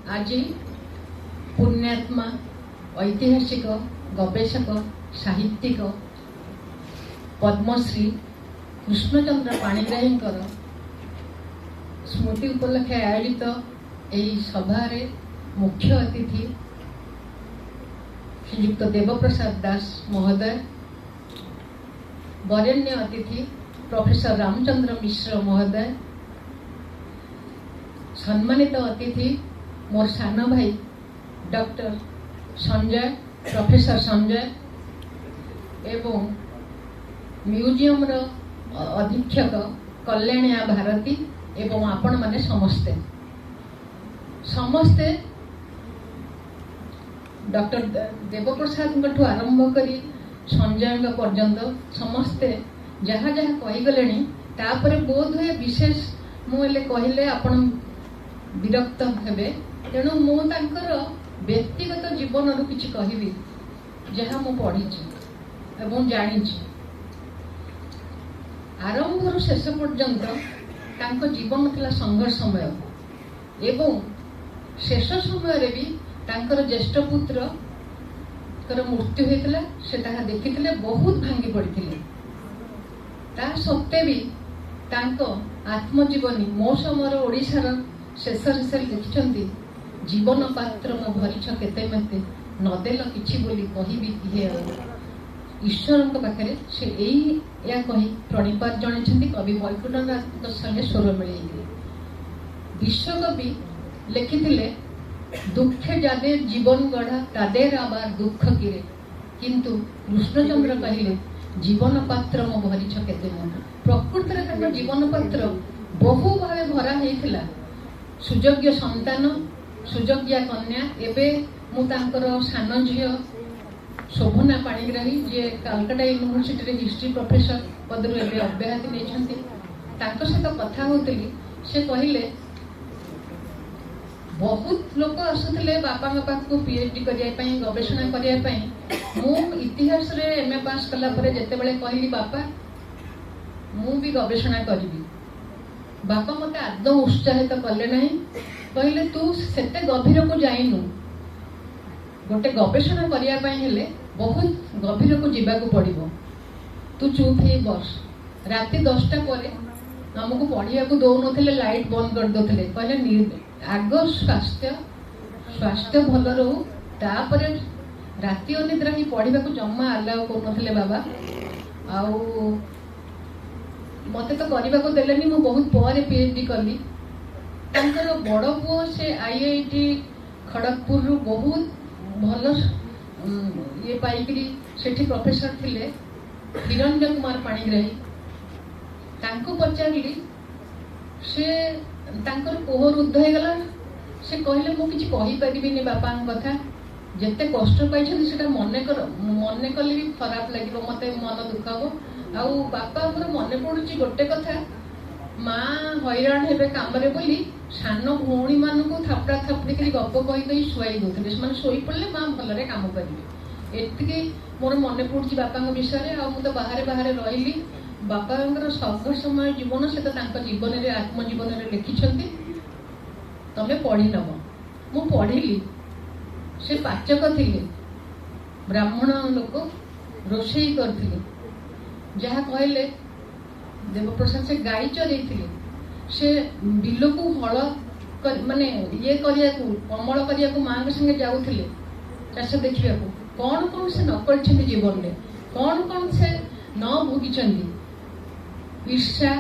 ଆଜି ପୁଣ୍ୟାତ୍ମା, ଐତିହାସିକ, ଗବେଷକ, ସାହିତ୍ୟିକ ପଦ୍ମଶ୍ରୀ କୃଷ୍ଣଚନ୍ଦ୍ର ପାଣିଗ୍ରାହୀଙ୍କର ସ୍ମୃତି ଉପଲକ୍ଷେ ଆୟୋଜିତ ଏହି ସଭାରେ ମୁଖ୍ୟ ଅତିଥି ଶ୍ରୀଯୁକ୍ତ ଦେବପ୍ରସାଦ ଦାସ ମହୋଦୟ, ବରେଣ୍ୟ ଅତିଥି ପ୍ରଫେସର ରାମଚନ୍ଦ୍ର ମିଶ୍ର ମହୋଦୟ, ସମ୍ମାନିତ ଅତିଥି ମୋର ସାନ ଭାଇ ଡକ୍ଟର ସଞ୍ଜୟ, ପ୍ରଫେସର ସଞ୍ଜୟ ଏବଂ ମ୍ୟୁଜିୟମର ଅଧୀକ୍ଷକ କଲ୍ୟାଣିଆ ଭାରତୀ ଏବଂ ଆପଣମାନେ ସମସ୍ତେ ସମସ୍ତେ, ଡକ୍ଟର ଦେବପ୍ରସାଦଙ୍କଠୁ ଆରମ୍ଭ କରି ସଞ୍ଜୟଙ୍କ ପର୍ଯ୍ୟନ୍ତ ସମସ୍ତେ ଯାହା ଯାହା କହିଗଲେଣି, ତାପରେ ବୋଧ ହୁଏ ବିଶେଷ ମୁଁ ହେଲେ କହିଲେ ଆପଣ ବିରକ୍ତ ହେବେ। ତେଣୁ ମୁଁ ତାଙ୍କର ବ୍ୟକ୍ତିଗତ ଜୀବନରୁ କିଛି କହିବି, ଯାହା ମୁଁ ପଢ଼ିଛି ଏବଂ ଜାଣିଛି। ଆରମ୍ଭରୁ ଶେଷ ପର୍ଯ୍ୟନ୍ତ ତାଙ୍କ ଜୀବନ ଥିଲା ସଂଘର୍ଷମୟ ଏବଂ ଶେଷ ସମୟରେ ବି ତାଙ୍କର ଜ୍ୟେଷ୍ଠ ପୁତ୍ରଙ୍କର ମୃତ୍ୟୁ ହୋଇଥିଲା। ସେ ତାହା ଦେଖିଥିଲେ, ବହୁତ ଭାଙ୍ଗି ପଡ଼ିଥିଲେ। ତା ସତ୍ତ୍ୱେ ବି ତାଙ୍କ ଆତ୍ମଜୀବନୀ ମୋ ସମୟର ଓଡ଼ିଶାର ଶେଷ ଶେଷରେ ଲେଖିଛନ୍ତି, "ଜୀବନ ପାତ୍ର ମୋ ଭରିଛ କେତେ ମତେ, ନଦେଲ କିଛି ବୋଲି କହିବି କିହେ ଆଉ।" ଈଶ୍ୱରଙ୍କ ପାଖରେ ସେ ଏଇ ଏହା କହି ପ୍ରଣିପାତ ଜଣାଇଛନ୍ତି, କବି ବୈକୁଣ୍ଠନାଥଙ୍କ ସଙ୍ଗେ ସ୍ୱର ମିଳେଇଥିଲେ। ବିଶ୍ୱକବି ଲେଖିଥିଲେ, "ଦୁଃଖେ ଯାদের জীবন গড়া তাদের আবার দুঃখ কিরে?" କିନ୍ତୁ କୃଷ୍ଣଚନ୍ଦ୍ର କହିଲେ, "ଜୀବନ ପାତ୍ର ମୋ ଭରିଛ କେତେ ମନ।" ପ୍ରକୃତରେ ତାଙ୍କ ଜୀବନ ପାତ୍ର ବହୁ ଭାବେ ଭରା ହେଇଥିଲା। ସୁଯୋଗ୍ୟ ସନ୍ତାନ, ସୁଯୋଗ୍ୟା କନ୍ୟା। ଏବେ ମୁଁ ତାଙ୍କର ସାନ ଝିଅ ଶୋଭନା ପାଣିଗ୍ରାହୀ, ଯିଏ କାଲକାଟା ୟୁନିଭର୍ସିଟିରେ ହିଷ୍ଟ୍ରି ପ୍ରଫେସର ପଦରୁ ଏବେ ଅବ୍ୟାହତି ନେଇଛନ୍ତି, ତାଙ୍କ ସହିତ କଥା ହଉଥିଲି। ସେ କହିଲେ, ବହୁତ ଲୋକ ଆସୁଥିଲେ ବାପାଙ୍କ ପାଖକୁ ପିଏଚଡି କରିବା ପାଇଁ, ଗବେଷଣା କରିବା ପାଇଁ। ମୁଁ ଇତିହାସରେ ଏମଏ ପାସ୍ କଲା ପରେ ଯେତେବେଳେ କହିଲି, "ବାପା, ମୁଁ ବି ଗବେଷଣା କରିବି," ବାପା ମତେ ଆଦୌ ଉତ୍ସାହିତ କଲେ ନାହିଁ। କହିଲେ, "ତୁ ସେତେ ଗଭୀରକୁ ଯାଇନୁ। ଗୋଟେ ଗବେଷଣା କରିବା ପାଇଁ ହେଲେ ବହୁତ ଗଭୀରକୁ ଯିବାକୁ ପଡିବ। ତୁ ଚୁପ୍ ହେଇ ବସ।" ରାତି 10ଟା ପରେ ଆମକୁ ପଢିବାକୁ ଦଉନଥିଲେ, ଲାଇଟ୍ ବନ୍ଦ କରିଦଉଥିଲେ। କହିଲେ, "ଆଗ ସ୍ୱାସ୍ଥ୍ୟ, ସ୍ୱାସ୍ଥ୍ୟ ଭଲ ରହୁ, ତାପରେ।" ରାତି ଅନିଦ୍ରା ହେଇ ପଢିବାକୁ ଜମା ଆଲାଉ କରୁନଥିଲେ ବାବା। ଆଉ ମତେ ତ କରିବାକୁ ଦେଲେନି, ମୁଁ ବହୁତ ପରେ ପିଏଚଡି କଲି। ତାଙ୍କର ବଡ ପୁଅ, ସେ ଆଇଆଇଟି ଖଡଗପୁରରୁ ବହୁତ ଭଲ ଇଏ ପାଇକିରି ସେଠି ପ୍ରଫେସର ଥିଲେ, ହିରଣ୍ୟ କୁମାର ପାଣିଗ୍ରାହୀ। ତାଙ୍କୁ ପଚାରିଲି, ସେ ତାଙ୍କର କୋହ ରୁଦ୍ଧ ହେଇଗଲା। ସେ କହିଲେ, "ମୁଁ କିଛି କହିପାରିବିନି ବାପାଙ୍କ କଥା। ଯେତେ କଷ୍ଟ ପାଇଛନ୍ତି ସେଟା ମନେ କଲେ ବି ଖରାପ ଲାଗିବ ମତେ, ମନ ଦୁଃଖ ହବ। ଆଉ ବାପା, ମୋର ମନେ ପଡୁଛି ଗୋଟେ କଥା, ମା ହଇରାଣ ହେବେ କାମରେ ବୋଲି ସାନ ଭଉଣୀ ମାନଙ୍କୁ ଥାପଡା ଥାପଡି କରି ଗପ କହି କହି ଶୁଆଇ ଦଉଥିଲେ। ସେମାନେ ଶୋଇ ପଡିଲେ ମା ଭଲରେ କାମ କରିବେ। ଏତିକି ମୋର ମନେ ପଡୁଛି ବାପାଙ୍କ ବିଷୟରେ। ଆଉ ମୁଁ ତ ବାହାରେ ବାହାରେ ରହିଲି। ବାପାଙ୍କର ସଂଘର୍ଷମୟ ଜୀବନ ସେ ତ ତାଙ୍କ ଜୀବନରେ, ଆତ୍ମଜୀବନରେ ଲେଖିଛନ୍ତି, ତମେ ପଢି ନବ।" ମୁଁ ପଢିଲି। ସେ ପାଚକ ଥିଲେ, ବ୍ରାହ୍ମଣ ଲୋକ, ରୋଷେଇ କରିଥିଲେ। ଯାହା କହିଲେ ଦେବପ୍ରସାଦ, ସେ ଗାଈ ଚରେଇଥିଲେ। ସେ ବିଲକୁ ହଳ ମାନେ ଇଏ କରିବାକୁ, ଅମଳ କରିବାକୁ ମାଙ୍କ ସାଙ୍ଗେ ଯାଉଥିଲେ ଚାଷ ଦେଖିବାକୁ। କଣ କଣ ସେ ନ କରିଛନ୍ତି ଜୀବନରେ, କଣ କଣ ସେ ନ ଭୋଗିଛନ୍ତି! ଈର୍ଷା,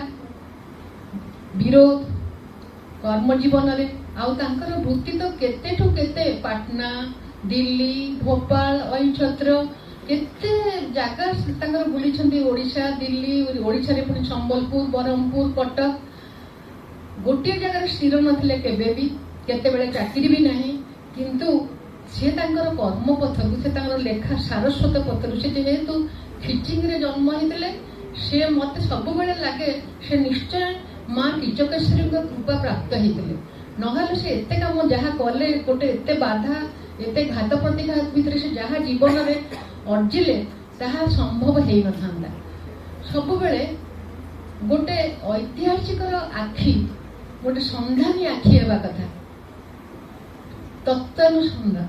ବିରୋଧ କର୍ମ ଜୀବନରେ। ଆଉ ତାଙ୍କର ବୃତ୍ତି ତ କେତେଠୁ କେତେ, ପାଟନା, ଦିଲ୍ଲୀ, ଭୋପାଳ, ଅହିଛତ୍ର, କେତେ ଜାଗା ତାଙ୍କର ବୁଲିଛନ୍ତି। ଓଡ଼ିଶା, ଦିଲ୍ଲୀ, ଓଡ଼ିଶାରେ ପୁଣି ସମ୍ବଲପୁର, ବ୍ରହ୍ମପୁର, କଟକ। ଗୋଟିଏ ଜାଗାରେ ସ୍ଥିର ନଥିଲେ କେବେ ବି, କେତେବେଳେ ଚାକିରି ବି ନାହିଁ। କିନ୍ତୁ ସେ ତାଙ୍କର କର୍ମପଥରୁ, ସେ ତାଙ୍କର ଲେଖା ସାରସ୍ୱତ ପଥରୁ, ସେ ଯେହେତୁ ଖିଚିଙ୍ଗରେ ଜନ୍ମ ହେଇଥିଲେ, ସେ ମତେ ସବୁବେଳେ ଲାଗେ ସେ ନିଶ୍ଚୟ ମା କିଚକେଶ୍ୱରୀଙ୍କ କୃପା ପ୍ରାପ୍ତ ହେଇଥିଲେ। ନହେଲେ ସେ ଏତେ କାମ ଯାହା କଲେ, ଗୋଟେ ଏତେ ବାଧା, ଏତେ ଘାତ ପ୍ରତିଘାତ ଭିତରେ ସେ ଯାହା ଜୀବନରେ ଅର୍ଜିଲେ, ତାହା ସମ୍ଭବ ହେଇନଥାନ୍ତା। ସବୁବେଳେ ଗୋଟେ ଐତିହାସିକର ଆଖି ଗୋଟେ ସନ୍ଧାନୀ ଆଖି ହେବା କଥା। ତତ୍ତ୍ୱାନୁସନ୍ଧାନ,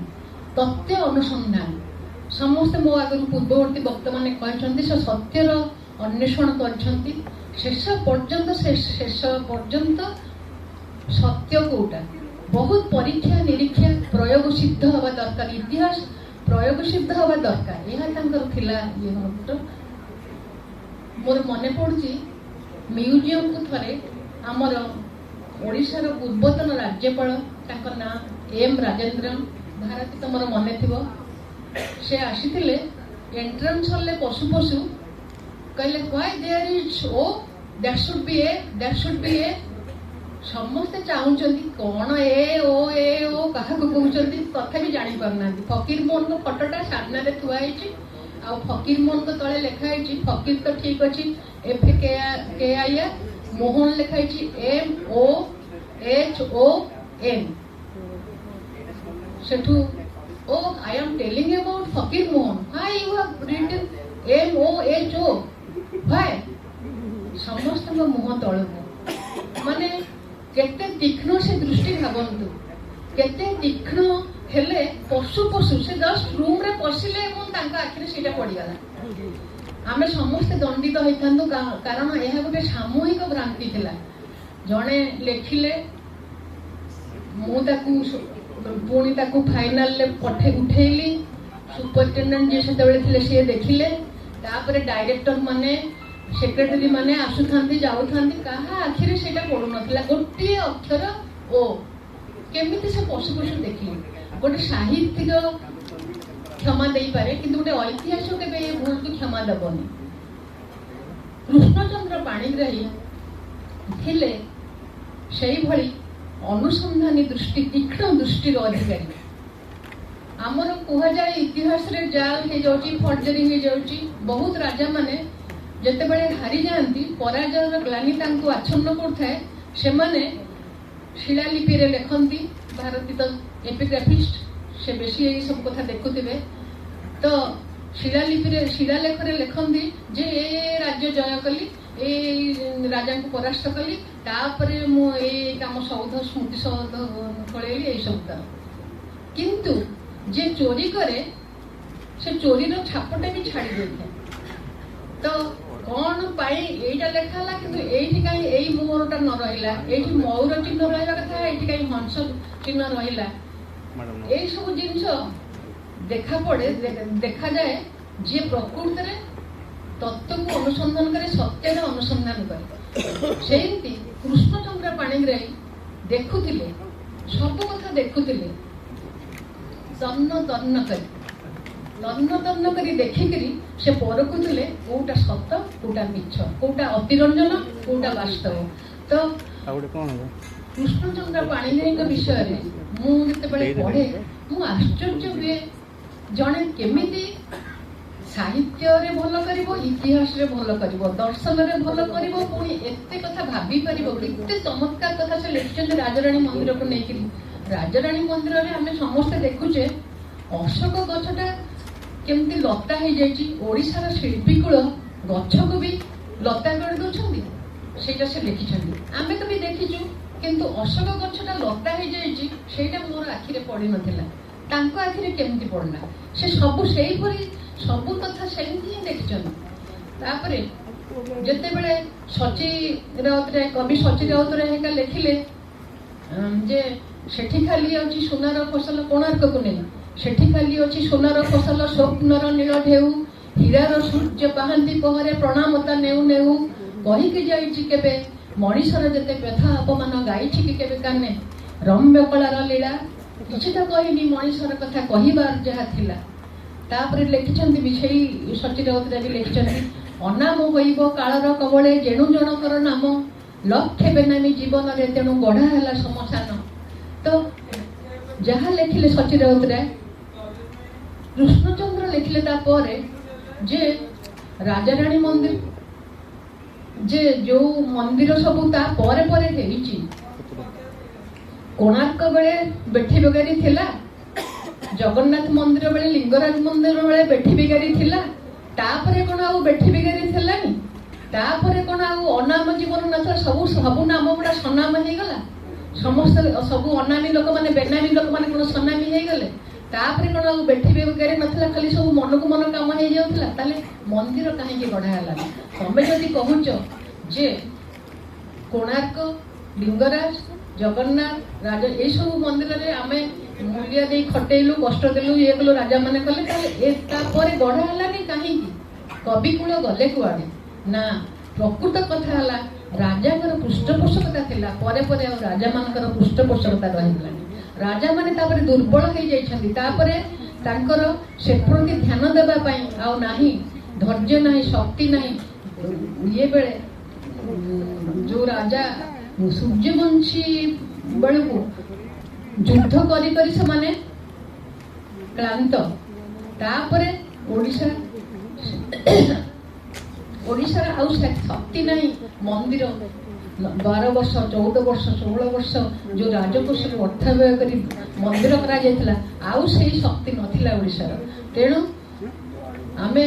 ତତ୍ତ୍ୱ ଅନୁସନ୍ଧାନ। ସମସ୍ତେ ମୋ ଆଗରୁ ପୂର୍ବବର୍ତ୍ତୀ ବକ୍ତାମାନେ କହିଛନ୍ତି ସେ ସତ୍ୟର ଅନ୍ୱେଷଣ କରିଛନ୍ତି ଶେଷ ପର୍ଯ୍ୟନ୍ତ। ସେ ଶେଷ ପର୍ଯ୍ୟନ୍ତ ସତ୍ୟ କୋଉଟା, ବହୁତ ପରୀକ୍ଷା ନିରୀକ୍ଷା, ପ୍ରୟୋଗ ସିଦ୍ଧ ହେବା ଦରକାର। ଇତିହାସ ପ୍ରୟୋଗ ସିଦ୍ଧ ହେବା ଦରକାର, ଏହା ତାଙ୍କର ଥିଲା ଇଏ। ମୋର ମନେ ପଡୁଛି, ମ୍ୟୁଜିୟମକୁ ଥରେ ଆମର ଓଡ଼ିଶାର ପୂର୍ବତନ ରାଜ୍ୟପାଳ, ତାଙ୍କ ନାଁ ଏମ୍ ରାଜେନ୍ଦ୍ରନ, ଭାରତୀ ତମର ମନେ ଥିବ, ସେ ଆସିଥିଲେ। ଏଣ୍ଟ୍ରାନ୍ସ ହଲରେ ପଶୁ ପଶୁ କହିଲେ, "Why there is O? That should be A, that should be A." ସମସ୍ତେ ଚାହୁଁଛନ୍ତି କଣ ଏ ଓ ଏ ଓ କାହାକୁ କହୁଛନ୍ତି, ତଥାପି ଜାଣିପାରୁନାହାନ୍ତି। ଫକୀର ମୋହନଙ୍କ ଫଟୋଟା ସାମ୍ନାରେ ଥୁଆ ହେଇଛି ଆଉ ଫକୀର ମୋହନଙ୍କ ତଳେ ଲେଖା ହେଇଛି, ଫକୀର ତ ଠିକ ଅଛି, F K I R, Mohan ଲେଖା ହେଇଛି M O H O N। ସେଠୁ, "Oh, I am telling about Fakir Mohan. Why you have written M O H O? Why?" ସମସ୍ତଙ୍କ ମୁହଁ ତଳକୁ। ମାନେ କେତେ ତୀକ୍ଷ୍ଣ ସେ ଦୃଷ୍ଟି ଭାବନ୍ତୁ, କେତେ ତୀକ୍ଷ୍ଣ ହେଲେ ପଶୁ ପଶୁ ସେ ଜଷ୍ଟ ରୁମରେ ପଶିଲେ ଏବଂ ତାଙ୍କ ଆଖିରେ ସେଇଟା ପଡିଗଲା। ଆମେ ସମସ୍ତେ ଦଣ୍ଡିତ ହେଇଥାନ୍ତୁ, କାରଣ ଏହା ଗୋଟେ ସାମୂହିକ ଭ୍ରାନ୍ତି ଥିଲା। ଜଣେ ଲେଖିଲେ, ମୁଁ ତାକୁ ପୁଣି ତାକୁ ଫାଇନାଲରେ ପଠେଇ ଉଠେଇଲି। ସୁପରିଟେଣ୍ଡେଣ୍ଟ ଯିଏ ସେତେବେଳେ ଥିଲେ, ସିଏ ଦେଖିଲେ। ତାପରେ ଡାଇରେକ୍ଟର ମାନେ, ସେକ୍ରେଟାରୀ ମାନେ ଆସୁଥାନ୍ତି, ଯାଉଥାନ୍ତି, କାହା ଆଖିରେ ସେଇଟା ପଡୁନଥିଲା। ଗୋଟିଏ ଅକ୍ଷର ଓ କେମିତି ସେ ପଶୁ ପଶୁ ଦେଖିଲେ? ଗୋଟେ ସାହିତ୍ୟିକ କ୍ଷମା ଦେଇପାରେ, କିନ୍ତୁ ଗୋଟେ ଐତିହାସିକ କେବେ ଏ ଭୁଲକୁ କ୍ଷମା ଦେବନି। କୃଷ୍ଣଚନ୍ଦ୍ର ପାଣିଗ୍ରାହୀ ଥିଲେ ସେଇଭଳି ଅନୁସନ୍ଧାନୀ ଦୃଷ୍ଟି, ତୀକ୍ଷ୍ଣ ଦୃଷ୍ଟିର ଅଧିକାରୀ। ଆମର କୁହାଯାଏ ଇତିହାସରେ ଜାଲ ହେଇଯାଉଛି, ଫର୍ଜରୀ ହେଇଯାଉଛି। ବହୁତ ରାଜାମାନେ ଯେତେବେଳେ ହାରିଯାଆନ୍ତି, ପରାଜୟର ଗ୍ଲାନି ତାଙ୍କୁ ଆଚ୍ଛନ୍ନ କରୁଥାଏ, ସେମାନେ ଶିଳାଲିପିରେ ଲେଖନ୍ତି। ଭାରତୀ ତ ଏପିଗ୍ରାଫିଷ୍ଟ, ସେ ବେଶୀ ଏଇ ସବୁ କଥା ଦେଖୁଥିବେ। ତ ଶିଳାଲିପିରେ, ଶିଳାଲେଖରେ ଲେଖନ୍ତି ଯେ ଏ ରାଜ୍ୟ ଜୟ କଲି, ଏଇ ରାଜାଙ୍କୁ ପରାସ୍ତ କଲି, ତାପରେ ମୁଁ ଏଇ କାମ ସୌଧ, ସ୍ମୃତି ସୌଧ ଖୋଳେଇଲି, ଏଇ ସବୁ କାମ। କିନ୍ତୁ ଯିଏ ଚୋରି କରେ, ସେ ଚୋରିର ଛାପଟା ବି ଛାଡି ଦେଇଥାଏ। ତ କଣ ପାଇଁ ଏଇଟା ଲେଖା ହେଲା, କିନ୍ତୁ ଏଇଠି କାହିଁ ଏଇ ମୋହରଟା ନ ରହିଲା? ଏଇଠି ମୟୂର ଚିହ୍ନ ରହିବା କଥା, ଏଇଠି କାହିଁ ହଂସ ଚିହ୍ନ ରହିଲା? ଏଇ ସବୁ ଜିନିଷ ଦେଖା ପଡେ, ଦେଖାଯାଏ ଯିଏ ପ୍ରକୃତରେ ତତ୍ତ୍ୱକୁ ଅନୁସନ୍ଧାନ କରେ, ସତ୍ୟର ଅନୁସନ୍ଧାନ କରେ। ସେମିତି କୃଷ୍ଣଚନ୍ଦ୍ର ପାଣିଗ୍ରାହୀ ଦେଖୁଥିଲେ, ସବୁ କଥା ଦେଖୁଥିଲେ ତନ୍ନ ତନ୍ନ କରି। ତନ୍ନ ତନ୍ନ କରି ଦେଖିକିରି ସେ ପରଖୁଥିଲେ କୋଉଟା ସତ, କୋଉଟା ମିଛ, କୋଉଟା ଅତିରଞ୍ଜନ, କୋଉଟା ବାସ୍ତବ। ତ କୃଷ୍ଣଚନ୍ଦ୍ର ପାଣିଗ୍ରାହୀଙ୍କ ବିଷୟରେ ମୁଁ ଯେତେବେଳେ ପଢେ, ମୁଁ ଆଶ୍ଚର୍ଯ୍ୟ ହୁଏ, ଜଣେ କେମିତି ସାହିତ୍ୟରେ ଭଲ କରିବ, ଇତିହାସରେ ଭଲ କରିବ, ଦର୍ଶନରେ ଭଲ କରିବ, ପୁଣି ଏତେ କଥା ଭାବି ପାରିବ। କେତେ ଚମତ୍କାର କଥା ସେ ଲେଖିଛନ୍ତି ରାଜରାଣୀ ମନ୍ଦିରକୁ ନେଇକିରି। ରାଜରାଣୀ ମନ୍ଦିରରେ ଆମେ ସମସ୍ତେ ଦେଖୁଛେ ଅଶୋକ ଗଛଟା କେମିତି ଲତା ହେଇଯାଇଛି। ଓଡ଼ିଶାର ଶିଳ୍ପୀକୁଳ ଗଛକୁ ବି ଲତା କରିଦଉଛନ୍ତି, ସେଇଟା ସେ ଲେଖିଛନ୍ତି। ଆମେ ତ ବି ଦେଖିଛୁ, କିନ୍ତୁ ଅଶୋକ ଗଛଟା ଲତା ହେଇଯାଇଛି, ସେଇଟା ମୋର ଆଖିରେ ପଡିନଥିଲା। ତାଙ୍କ ଆଖିରେ କେମିତି ପଡିଲା? ସେ ସବୁ ସେଇପରି ସବୁ କଥା ସେମିତି ହିଁ ଦେଖିଛନ୍ତି। ତାପରେ ଯେତେବେଳେ ସଚି ରାଉତରାୟ, କବି ସଚି ରାଉତରାୟ ହେରିକା ଲେଖିଲେ ଯେ ସେଠି ଖାଲି ଅଛି ସୁନାର ଫସଲ, କୋଣାର୍କକୁ ନେଇ, ସେଠି ଖାଲି ଅଛି ସୁନାର ଫସଲ, ସ୍ୱପ୍ନର ନୀଳ ଢେଉ, ହୀରାର ସୂର୍ଯ୍ୟ ପାହାନ୍ତି ପହରେ ପ୍ରଣାମତା ନେଉ ନେଉ, କହିକି ଯାଇଛି କେବେ ମଣିଷର ଯେତେ ବ୍ୟଥା ଅପମାନ, ଗାଇଛି କି କେବେ କାନେ ରମ୍ୟ କଳାର ଲୀଳା, କିଛି ତ କହିନି ମଣିଷର କଥା କହିବାର ଯାହା ଥିଲା। ତାପରେ ଲେଖିଛନ୍ତି ବି, ସେଇ ସଚି ରାଉତରାୟ ବି ଲେଖିଛନ୍ତି, ଅନାମ ହୋଇବ କାଳର କବଳେ ଯେଣୁ ଜଣକର ନାମ, ଲକ୍ଷେ ବେନାମୀ ଜୀବନରେ ତେଣୁ ଗଢା ହେଲା ଶ୍ମଶାନ। ତ ଯାହା ଲେଖିଲେ ସଚି ରାଉତରାୟ, କୃଷ୍ଣଚନ୍ଦ୍ର ଲେଖିଲେ ତାପରେ ଯେ ରାଜାରାଣୀ ମନ୍ଦିର, ଯେ ଯୋଉ ମନ୍ଦିର ସବୁ ତା ପରେ ପରେ ହେଇଛି, କୋଣାର୍କ ବେଳେ ବେଠି ବେଗାରି ଥିଲା, ଜଗନ୍ନାଥ ମନ୍ଦିର ବେଳେ, ଲିଙ୍ଗରାଜ ମନ୍ଦିର ବେଳେ ବେଠି ବେଗାରି ଥିଲା, ତାପରେ କଣ ଆଉ ବେଠି ବେଗାରି ଥିଲାନି? ତାପରେ କଣ ଆଉ ଅନାମ ଜୀବନ ନଥିଲା? ସବୁ ସବୁ ନାମ ଗୁଡା ସନାମ ହେଇଗଲା? ସମସ୍ତେ ସବୁ ଅନାମୀ ଲୋକମାନେ, ବେନାମୀ ଲୋକମାନେ କଣ ସନାମୀ ହେଇଗଲେ? ତାପରେ କଣ ଆଉ ବେଠି ବେଗାରି ନଥିଲା, ଖାଲି ସବୁ ମନକୁ ମନ କାମ ହେଇଯାଉଥିଲା? ତାହେଲେ ମନ୍ଦିର କାହିଁକି ଗଢା ହେଲାନି? ତମେ ଯଦି କହୁଛ ଯେ କୋଣାର୍କ, ଲିଙ୍ଗରାଜ, ଜଗନ୍ନାଥ, ରାଜ ଏଇସବୁ ମନ୍ଦିରରେ ଆମେ ମୂଲିଆ ଦେଇ ଖଟେଇଲୁ, କଷ୍ଟ ଦେଲୁ, ଇଏ କଲୁ, ରାଜା ମାନେ କଲେ, ତାହେଲେ ଏ ତାପରେ ଗଢା ହେଲାନି କାହିଁକି? କବିକୁଳ ଗଲେ କୁଆଡେ? ନା, ପ୍ରକୃତ କଥା ହେଲା ରାଜାଙ୍କର ପୃଷ୍ଠପୋଷକତା ଥିଲା, ପରେ ପରେ ଆଉ ରାଜା ମାନଙ୍କର ପୃଷ୍ଠପୋଷକତା ରହିଗଲାନି। ରାଜା ମାନେ ତାପରେ ଦୁର୍ବଳ ହେଇଯାଇଛନ୍ତି, ତାପରେ ତାଙ୍କର ସେ ପ୍ରତି ଧ୍ୟାନ ଦେବା ପାଇଁ ଆଉ ନାହିଁ, ଧୈର୍ଯ୍ୟ ନାହିଁ, ଶକ୍ତି ନାହିଁ। ଇଏ ବେଳେ ଯୋଉ ରାଜା ସୂର୍ଯ୍ୟବଂଶୀ ବେଳକୁ ଯୁଦ୍ଧ କରି କରି ସେମାନେ କ୍ଳାନ୍ତ। ତାପରେ ଓଡ଼ିଶାର ଆଉ ଶକ୍ତି ନାହିଁ। ମନ୍ଦିର 12 ବର୍ଷ, 14 ବର୍ଷ, 16 ବର୍ଷ ଯୋଉ ରାଜକୋଷରୁ ଅର୍ଥ ବ୍ୟୟ କରି ମନ୍ଦିର କରାଯାଇଥିଲା, ଆଉ ସେଇ ଶକ୍ତି ନଥିଲା ଓଡ଼ିଶାର। ତେଣୁ ଆମେ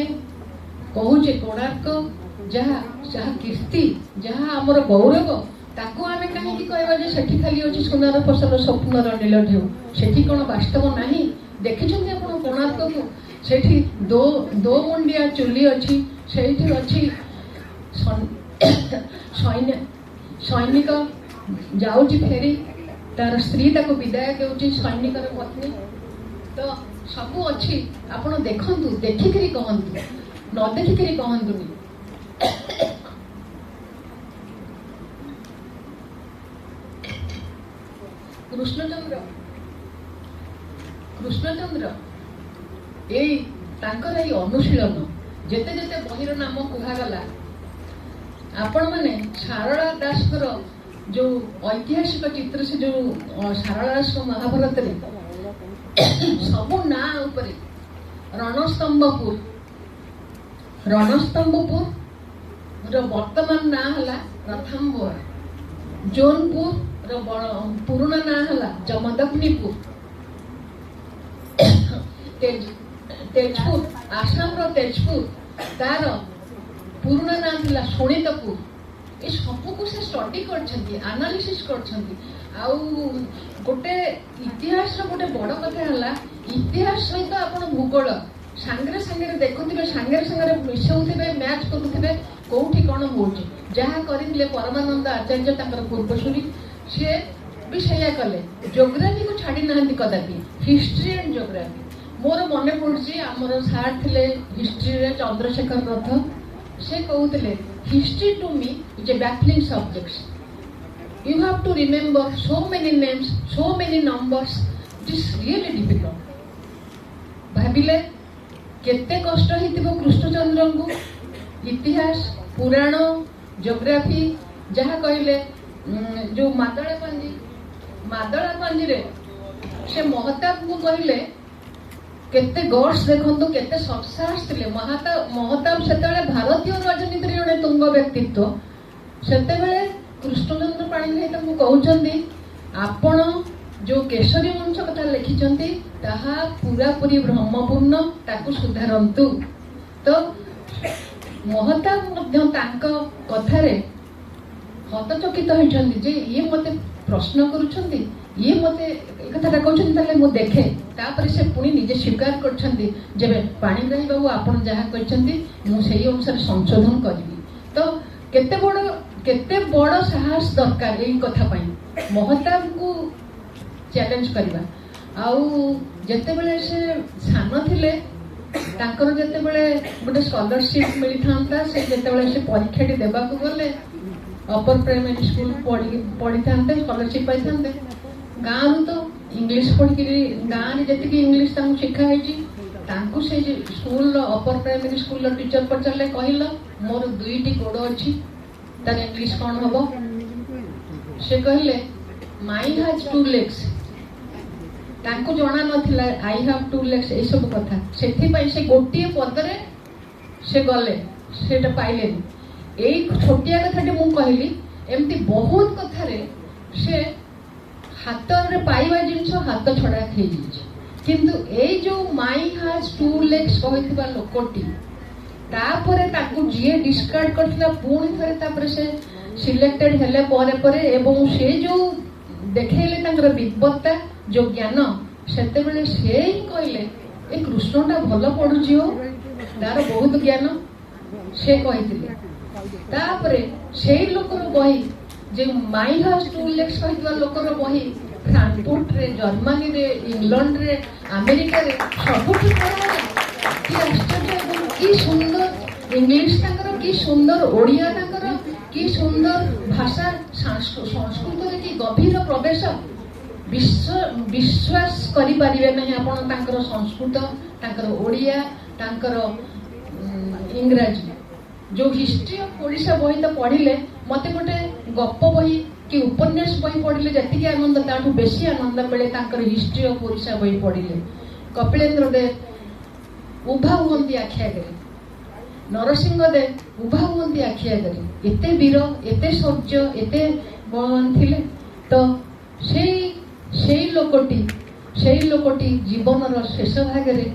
କହୁଛେ କୋଣାର୍କ ଯାହା ଯାହା କୀର୍ତ୍ତି, ଯାହା ଆମର ଗୌରବ, ତାକୁ ଆମେ କାହିଁକି କହିବା ଯେ ସେଠି ଖାଲି ଅଛି ସୁନାର ଫସଲ, ସ୍ୱପ୍ନର ନୀଳ ଢେଉ? ସେଠି କଣ ବାସ୍ତବ ନାହିଁ? ଦେଖିଛନ୍ତି ଆପଣ କୋଣାର୍କକୁ? ସେଠି ଦୋ ମୁଣ୍ଡିଆ ଚୁଲି ଅଛି, ସେଇଠି ଅଛି ସୈନିକ ଯାଉଛି ଫେରି, ତାର ସ୍ତ୍ରୀ ତାକୁ ବିଦାୟ ଦେଉଛି, ସୈନିକର ପତ୍ନୀ। ତ ସବୁ ଅଛି, ଆପଣ ଦେଖନ୍ତୁ, ଦେଖିକିରି କହନ୍ତୁ, ନ ଦେଖିକିରି କହନ୍ତୁନି। କୃଷ୍ଣଚନ୍ଦ୍ର ଏଇ ତାଙ୍କର ଏଇ ଅନୁଶୀଳନ, ଯେତେ ଯେତେ ବହିର ନାମ କୁହାଗଲା, ଆପଣମାନେ ସାରଳା ଦାସଙ୍କର ଯୋଉ ଐତିହାସିକ ଚିତ୍ର, ସେ ଯୋଉ ସାରଳା ଦାସଙ୍କ ମହାଭାରତରେ ସବୁ ନାଁ ଉପରେ ରଣସ୍ତମ୍ଭପୁର, ରଣସ୍ତମ୍ଭପୁର ର ବର୍ତ୍ତମାନ ନାଁ ହେଲା ରଥାମ୍ବର, ଜୋନପୁର ର ପୁରୁଣା ନାଁ ହେଲା ଜମଦଗ୍ନିପୁର, ତେଜପୁର, ଆସାମର ତେଜପୁର ତାର ପୁରୁଣା ନାଁ ଥିଲା ଶୋଣିତପୁର। ଏ ସବୁକୁ ସେ ଷ୍ଟଡି କରିଛନ୍ତି, ଆନାଲିସିସ୍ କରିଛନ୍ତି। ଆଉ ଗୋଟେ ଇତିହାସର ଗୋଟେ ବଡ କଥା ହେଲା, ଇତିହାସ ସହିତ ଆପଣ ଭୂଗୋଳ ସାଙ୍ଗରେ ସାଙ୍ଗରେ ଦେଖୁଥିବେ, ସାଙ୍ଗରେ ସାଙ୍ଗରେ ମିଶାଉଥିବେ, ମ୍ୟାଚ୍ କରୁଥିବେ କୋଉଠି କଣ ହଉଛି। ଯାହା କରିଥିଲେ ପରମାନନ୍ଦ ଆଚାର୍ଯ୍ୟ ତାଙ୍କର ପୂର୍ବସୂରୀ, ସିଏ ବି ସେଇଆ କଲେ। ଜୋଗ୍ରାଫିକୁ ଛାଡି ନାହାନ୍ତି କଦାପି, ହିଷ୍ଟ୍ରି ଆଣ୍ଡ ଜୋଗ୍ରାଫି। ମୋର ମନେ ପଡୁଛି ଆମର ସାର୍ ଥିଲେ ହିଷ୍ଟ୍ରିରେ ଚନ୍ଦ୍ରଶେଖର ରଥ, ସେ କହୁଥିଲେ history to me is a baffling subject. You have to remember so many names, so many numbers. It is really difficult. ଭାବିଲେ କେତେ କଷ୍ଟ ହେଇଥିବ କୃଷ୍ଣଚନ୍ଦ୍ରଙ୍କୁ। ଇତିହାସ, ପୁରାଣ, ଜୋଗ୍ରାଫି ଯାହା କହିଲେ, ଯୋଉ ମାଦଳା ପାଞ୍ଜି, ମାଦଳା ପାଞ୍ଜିରେ ସେ ମହତାବଙ୍କୁ କହିଲେ, କେତେ ଗଟ୍ସ ଦେଖନ୍ତୁ, କେତେ ସତ୍ସାହସ ଥିଲେ ମହତାବ। ସେତେବେଳେ ଭାରତୀୟ ରାଜନୀତିରେ ଜଣେ ତୁଙ୍ଗ ବ୍ୟକ୍ତିତ୍ୱ। ସେତେବେଳେ କୃଷ୍ଣଚନ୍ଦ୍ର ପାଣିଗ୍ରାହୀ ତାଙ୍କୁ କହୁଛନ୍ତି, ଆପଣ ଯୋଉ କେଶରୀ ବଂଶ କଥା ଲେଖିଛନ୍ତି ତାହା ପୁରାପୁରି ଭ୍ରମପୂର୍ଣ୍ଣ, ତାକୁ ସୁଧାରନ୍ତୁ। ତ ମହତାବ ମଧ୍ୟ ତାଙ୍କ କଥାରେ ହତଚକିତ ହେଇଛନ୍ତି ଯେ ଇଏ ମତେ ପ୍ରଶ୍ନ କରୁଛନ୍ତି, ଇଏ ମତେ ଏ କଥାଟା କହୁଛନ୍ତି, ତାହେଲେ ମୁଁ ଦେଖେ। ତାପରେ ସେ ପୁଣି ନିଜେ ସ୍ୱୀକାର କରିଛନ୍ତି ଯେବେ ପାଣିଗ୍ରାହୀ ବାବୁ ଆପଣ ଯାହା କହିଛନ୍ତି ମୁଁ ସେଇ ଅନୁସାରେ ସଂଶୋଧନ କରିବି। ତ କେତେ ବଡ ସାହସ ଦରକାର ଏଇ କଥା ପାଇଁ ମହତାବଙ୍କୁ ଚ୍ୟାଲେଞ୍ଜ କରିବା। ଆଉ ଯେତେବେଳେ ସେ ସାନ ଥିଲେ, ତାଙ୍କର ଯେତେବେଳେ ଗୋଟେ ସ୍କଲାରସିପ ମିଳିଥାନ୍ତା, ସେ ଯେତେବେଳେ ସେ ପରୀକ୍ଷାଟି ଦେବାକୁ ଗଲେ, ଅପର ପ୍ରାଇମେରୀ ସ୍କୁଲ ପଢିଥାନ୍ତେ, ସ୍କଲାରସିପ ପାଇଥାନ୍ତେ। ଗାଁରୁ ତ ଇଂଲିଶ ପଢିକିରି, ଗାଁରେ ଯେତିକି ଇଂଲିଶ ତାଙ୍କୁ ଶିଖା ହେଇଛି, ତାଙ୍କୁ ସେ ସ୍କୁଲର ଅପର ପ୍ରାଇମେରୀ ସ୍କୁଲର ଟିଚର ପଚାରିଲେ, କହିଲ ମୋର 2ଟି ଗୋଡ ଅଛି, ତାର ଇଂଲିଶ କଣ ହବ? ସେ କହିଲେ my has two legs. ତାଙ୍କୁ ଜଣା ନଥିଲା I have two legs ଏଇସବୁ କଥା, ସେଥିପାଇଁ ସେ ଗୋଟିଏ ପଦରେ ସେ ଗଲେ, ସେଟା ପାଇଲେନି। ଏଇ ଛୋଟିଆ କଥାଟି ମୁଁ କହିଲି, ଏମିତି ବହୁତ କଥାରେ ସେ ହାତରେ ପାଇବା ଜିନିଷ ହାତ ଛଡା ହେଇଯାଇଛି। କିନ୍ତୁ ଏଇ ଯୋଉ ମାଇ ହାଜ ଟୁ ଲେଗ୍ସ କହିଥିବା ଲୋକଟି, ତାପରେ ତାକୁ ଯିଏ ଡିସକାର୍ଡ କରିଥିଲା, ପୁଣି ଥରେ ତାପରେ ସେ ସିଲେକ୍ଟେଡ ହେଲେ ପରେ ପରେ, ଏବଂ ସେ ଯୋଉ ଦେଖେଇଲେ ତାଙ୍କର ବିଦ୍ବତ୍ତା, ଯୋଉ ଜ୍ଞାନ, ସେତେବେଳେ ସେ ହିଁ କହିଲେ, ଏ କୃଷ୍ଣଟା ଭଲ ପଢୁଛି ହୋ, ତାର ବହୁତ ଜ୍ଞାନ, ସେ କହିଥିଲେ। ତାପରେ ସେଇ ଲୋକର ବହି, ଯେଉଁ ମାଇ ହାଉସ ଟୁ ଲେକ୍ସ କହିଥିବା ଲୋକର ବହି ଫ୍ରାଙ୍କଫୁର୍ଟରେ, ଜର୍ମାନୀରେ, ଇଂଲଣ୍ଡରେ, ଆମେରିକାରେ ସବୁଠି ପଢା ହେଲା। କି ଆଶ୍ଚର୍ଯ୍ୟ ଏବଂ କି ସୁନ୍ଦର ଇଂଲିଶ ତାଙ୍କର, କି ସୁନ୍ଦର ଓଡ଼ିଆ ତାଙ୍କର, କି ସୁନ୍ଦର ଭାଷା, ସଂସ୍କୃତରେ କି ଗଭୀର ପ୍ରବେଶ। ବିଶ୍ୱାସ କରିପାରିବେ ନାହିଁ ଆପଣ ତାଙ୍କର ସଂସ୍କୃତ, ତାଙ୍କର ଓଡ଼ିଆ, ତାଙ୍କର ଇଂରାଜୀ। ଯୋଉ ହିଷ୍ଟ୍ରି ଅଫ ଓଡ଼ିଶା ବହି ତ ପଢିଲେ ମତେ ଗୋଟେ ଗପ ବହି କି ଉପନ୍ୟାସ ବହି ପଢିଲେ ଯେତିକି ଆନନ୍ଦ, ତାଠୁ ବେଶୀ ଆନନ୍ଦ ମିଳେ ତାଙ୍କର ହିଷ୍ଟ୍ରି ଅଫ ଓଡ଼ିଶା ବହି ପଢିଲେ। କପିଳେନ୍ଦ୍ର ଦେବ ଉଭା ହୁଅନ୍ତି ଆଖି ଆଗରେ, ନରସିଂହ ଦେବ ଉଭା ହୁଅନ୍ତି ଆଖି ଆଗରେ। ଏତେ ବୀର, ଏତେ ଶୌର୍ଯ୍ୟ, ଏତେ ବଳବାନ ଥିଲେ। ତ ସେଇ ଲୋକଟି ଜୀବନର ଶେଷ ଭାଗରେ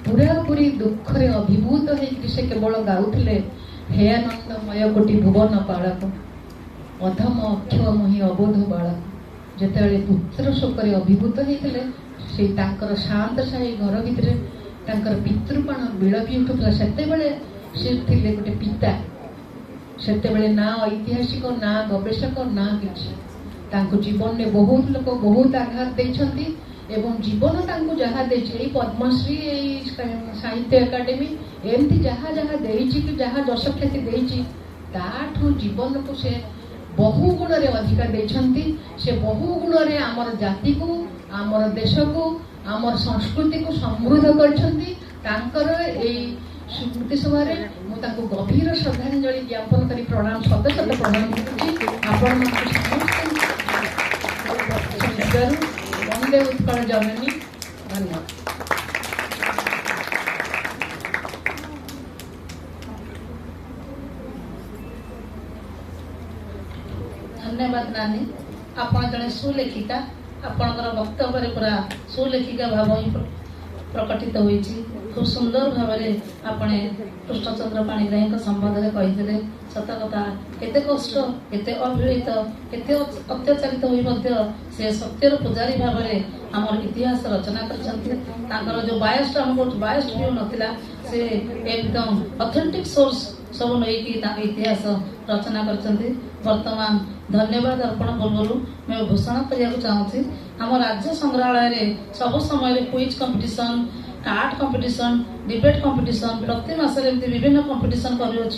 ପୁରାପୁରି ଦୁଃଖରେ ଅଭିଭୂତ ହେଇକରି ସେ କେବଳ ଗାଉଥିଲେ, ହେ ଆନନ୍ଦମୟ କୋଟି ଭୁବନ ପାଳକ, ଅଧମ ଅକ୍ଷୟ ମୁହିଁ ଅବୋଧ ବାଳକ। ଯେତେବେଳେ ପୁତ୍ର ଶୋକରେ ଅଭିଭୂତ ହେଇଥିଲେ, ସେଇ ତାଙ୍କର ସାଆନ୍ତ ସାହି ଘର ଭିତରେ ତାଙ୍କର ପିତୃପାଣ ବିଳପି ଉଠୁଥିଲା। ସେତେବେଳେ ସେ ଥିଲେ ଗୋଟେ ପିତା, ସେତେବେଳେ ନା ଐତିହାସିକ, ନା ଗବେଷକ, ନା କିଛି। ତାଙ୍କୁ ଜୀବନରେ ବହୁତ ଲୋକ ବହୁତ ଆଘାତ ଦେଇଛନ୍ତି ଏବଂ ଜୀବନ ତାଙ୍କୁ ଯାହା ଦେଇଛି, ଏଇ ପଦ୍ମଶ୍ରୀ, ଏଇ ସାହିତ୍ୟ ଏକାଡେମୀ, ଏମିତି ଯାହା ଯାହା ଦେଇଛି କି ଯାହା ଯଶଖ୍ୟାତି ଦେଇଛି, ତାଠୁ ଜୀବନକୁ ସେ ବହୁ ଗୁଣରେ ଅଧିକା ଦେଇଛନ୍ତି। ସେ ବହୁ ଗୁଣରେ ଆମର ଜାତିକୁ, ଆମର ଦେଶକୁ, ଆମର ସଂସ୍କୃତିକୁ ସମୃଦ୍ଧ କରିଛନ୍ତି। ତାଙ୍କର ଏଇ ସ୍ମୃତି ସଭାରେ ମୁଁ ତାଙ୍କୁ ଗଭୀର ଶ୍ରଦ୍ଧାଞ୍ଜଳି ଜ୍ଞାପନ କରି ପ୍ରଣାମ, ଶତ ଶତ ପ୍ରଣାମ କରୁଛି ଆପଣମାନଙ୍କୁ ସମସ୍ତଙ୍କୁ। ବନ୍ଦେ ଉତ୍କଳ ଜନନୀ। ଧନ୍ୟବାଦ। ଧନ୍ୟବାଦ ନାନୀ, ଆପଣ ଜଣେ ସୁଲେଖିକା। ଆପଣଙ୍କର ବକ୍ତବ୍ୟରେ ପୁରା ସୁଲେଖିକା ଭାବ ହିଁ ପ୍ରକଟିତ ହୋଇଛି। ଖୁବ ସୁନ୍ଦର ଭାବରେ ଆପଣ କୃଷ୍ଣଚନ୍ଦ୍ର ପାଣିଗ୍ରାହୀଙ୍କ ସମ୍ବନ୍ଧରେ କହିଥିଲେ। ସତ କଥା, କେତେ କଷ୍ଟ, କେତେ ଅବହେଳିତ, କେତେ ଅତ୍ୟାଚାରିତ ହୋଇ ମଧ୍ୟ ସେ ସତ୍ୟର ପୂଜାରୀ ଭାବରେ ଆମର ଇତିହାସ ରଚନା କରିଛନ୍ତି। ତାଙ୍କର ଯୋଉ ବାୟସ୍ଡ, ଆମେ କହୁଛୁ ବାୟସ୍ଡ ଭ୍ୟୁ ନଥିଲା, ସେ ଏକଦମ ଅଥେଣ୍ଟିକ ସୋର୍ସ ସବୁ ନେଇକି ତାଙ୍କ ଇତିହାସ ରଚନା କରିଛନ୍ତି। ବର୍ତ୍ତମାନ ଧନ୍ୟବାଦ ଅର୍ପଣ ପୂର୍ବରୁ ମୁଁ ଘୋଷଣା କରିବାକୁ ଚାହୁଁଛି, ଆମ ରାଜ୍ୟ ସଂଗ୍ରହାଳୟରେ ସବୁ ସମୟରେ quiz competition, art competition, debate competition, ପ୍ରତି ମାସରେ ଏମିତି ବିଭିନ୍ନ କମ୍ପିଟିସନ କରୁଅଛୁ।